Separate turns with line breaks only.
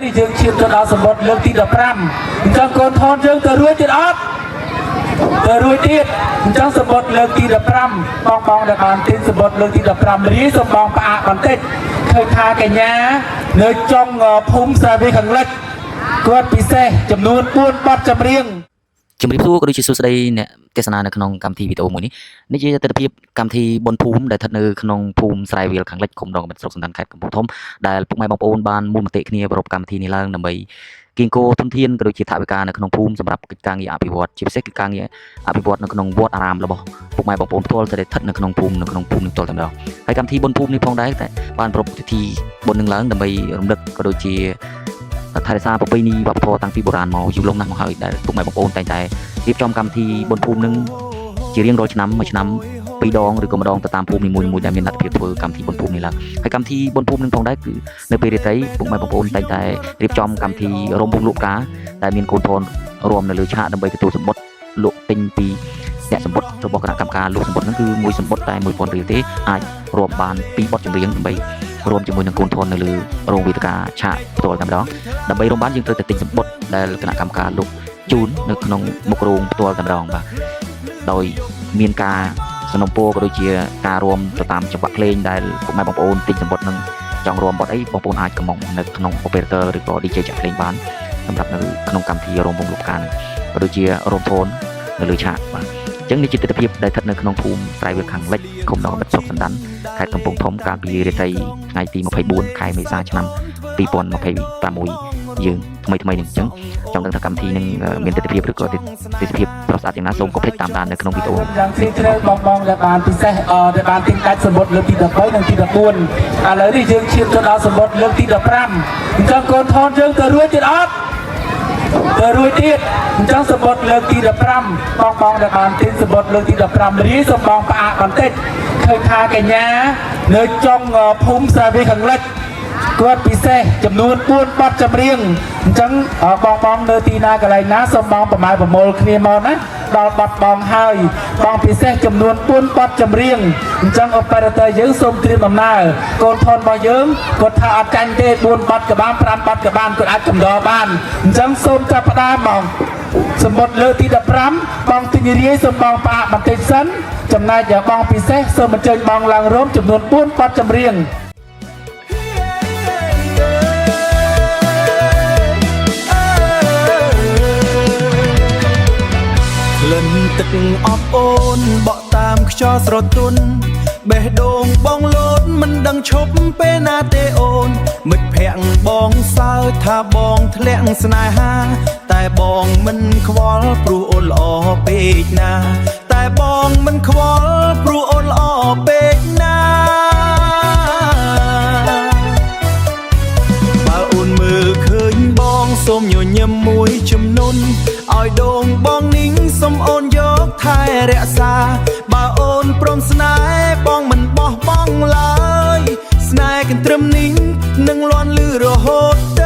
នេះយើងឈានទៅដល់សម្បត្តិលើកទី15អញ្ចឹងកូនថនយើងទៅរួចទៀតអត់ទៅរួចទៀតអញ្ចឹងសម្បត្តិលើកទី15បងបងដែលបានទិញសម្បត្តិលើកទី15រាយសំបងផ្អាកបន្តិចឃើញថាកញ្ញានៅចុងភូមិសាវីខាងលិចគាត់ពិសេសចំនួន4បទចម្រៀង
ជំរាបសួរក៏ដូចជាសួស្តីអ្នកទស្សនានៅក្នុងកម្មវិធីវីដេអូមួយនេះនេះជាទស្សនវិជ្ជាកម្មវិធីបុណ្យភូមិដែលស្ថិតនៅក្នុងភូមិស្រែវាលខាងលិចឃុំដងកាំបិតស្រុកសណ្ដានខេត្តកំពង់ធំដែលពុកម៉ែបងប្អូនបានមូលមតិគ្នាប្រារព្ធកម្មវិធីនេះឡើងដើម្បីគៀងគរធនធានក៏ដូចជាថវិកានៅក្នុងភូមិសម្រាប់កិច្ចការងារអភិវឌ្ឍជាពិសេសគឺការងារអភិវឌ្ឍនៅក្នុងវត្តអារាមរបស់ពុកម៉ែបងប្អូនផ្ទាល់ដែលស្ថិតនៅក្នុងភូមិនៅក្នុងភូមិនេះផ្ទាល់តែម្ដងហើយកម្មវិធីបុណ្យភូមិនេះផងដែរតែបានប្រារព្ធពិធីបុណ្យនឹងឡើងដើម្បីរំលឹកក៏ដូចជា ថែរក្សាប្រពៃណីវប្បធម៌តាំងពីបុរាណមកយូរលង់ណាស់មកហើយដែលពុកម៉ែបងប្អូនតែងតែរៀបចំកម្មវិធីបុណ្យភូមិនឹងជារៀងរាល់ឆ្នាំមួយឆ្នាំពីរដងឬក៏ម្ដងទៅតាមភូមិនីមួយៗដែលមានលទ្ធភាពធ្វើកម្មវិធីបុណ្យភូមិនេះឡើងហើយកម្មវិធីបុណ្យភូមិនឹងផងដែរគឺនៅពេលរាត្រីពុកម៉ែបងប្អូនតែងតែរៀបចំកម្មវិធីរំវងលក់ផ្កាដែលមានកូនធនរួមនៅលើឆាកដើម្បីទទួលសម្បត្តិលក់ទិញពីអ្នកសម្បត្តិរបស់គណៈកម្មការលក់សម្បត្តិហ្នឹងគឺមួយសម្បត្តិតែ1000រៀលទេអាចរាប់បានពីរបទចម្រៀងដើម្បីរួមជាមួយនឹងកូនធននៅលើរោងវេទិកាឆាកផ្ទាល់តែម្ដង ដើម្បីរំបានយើងត្រូវតែទិញសម្បត្តិដែលគណៈកម្មការលោកជូននៅក្នុងមុខរោងផ្ទាល់តែម្ដងបាទដោយមានការសំណូមពរក៏ដូចជាការរួមទៅតាមចង្វាក់ភ្លេងដែលពុកម៉ែបងប្អូនទិញសម្បត្តិនឹងចង់រួមបទអីបងប្អូនអាចកំងនៅក្នុង operator ឬក៏ DJ ចាក់ភ្លេងបានសម្រាប់នៅក្នុងកម្មវិធីរោមវងលុបការនឹងក៏ដូចជារោមធននៅលើឆាកបាទអញ្ចឹងនេះជាទិដ្ឋភាពដែលស្ថិតនៅក្នុងភូមិស្រែវាលខាងលិចឃុំដងបិទស្រុកសណ្ដានខេត្តកំពង់ធំកាលពីរាត្រីថ្ងៃទី24ខែមេសាឆ្នាំ2026យើងថ្មីថ្មីនេះអញ្ចឹងចង់ដឹងថាកម្មវិធីនឹងមានទិដ្ឋភាពឬក៏ទិដ្ឋភាពស្រស់ស្អាតយ៉ាងណាសូមកុំភ្លេចតាមដាននៅក្នុងវីដេអូ
យ៉ាងជ្រាលជ្រៅបងបងដែលបានពិសេសអដែលបានទិញដាច់សម្បត្តិលើកទី13និងទី14ឥឡូវនេះយើងឈានទៅដល់សម្បត្តិលើកទី15អញ្ចឹងកូនថនយើងទៅរួចទៀតអត់ទៅរួចទៀតអញ្ចឹងសម្បត្តិលើកទី15បងបងដែលបានទិញសម្បត្តិលើកទី15រាយសំបងផ្អាកបន្តិចឃើញថាកញ្ញានៅចុងភូមិសាវីខាងលិចគាត់ពិសេសចំនួន4បទចម្រៀងអញ្ចឹងបងបងនៅទីណាកន្លែងណាសូមបងប្រម៉ែប្រមូលគ្នាមកណាដល់បាត់បងហើយបងពិសេសចំនួន4បទចម្រៀងអញ្ចឹង operator យើងសូមត្រៀមដំណើរកូនថនរបស់យើងគាត់ថាអត់ចាញ់ទេ4បទក៏បាន5បទក៏បានគាត់អាចកំដរបានអញ្ចឹងសូមចាប់ផ្ដើមបងសម្បត្តិលើកទី15បងទិញរាយសូមបងផ្អាកបន្តិចសិនចំណែកបងពិសេសសូមអញ្ជើញបងឡើងរោមចំនួន4បទចម្រៀង
ក្លិនទឹកអប់អូនបក់តាមខ្យល់ស្រទន់បេះដូងបងលោតមិនដឹងឈប់ពេលណាទេអូន មិត្តភក្តិបងសើចថាបងធ្លាក់ស្នេហា តែបងមិនខ្វល់ព្រោះអូនល្អពេកណា តែបងមិនខ្វល់ព្រោះអូនល្អពេកណា បើអូនមើលឃើញបងសូមញញឹមមួយចំនួនឲ្យដូងបងនីងសូមអូនយកថែរក្សា បើអូនព្រមស្នេហ៍បងមិនបោះបង់ឡើយ ស្នេហ៍កន្ទ្រឹមនីងនឹងលន់លឺរហូតទៅ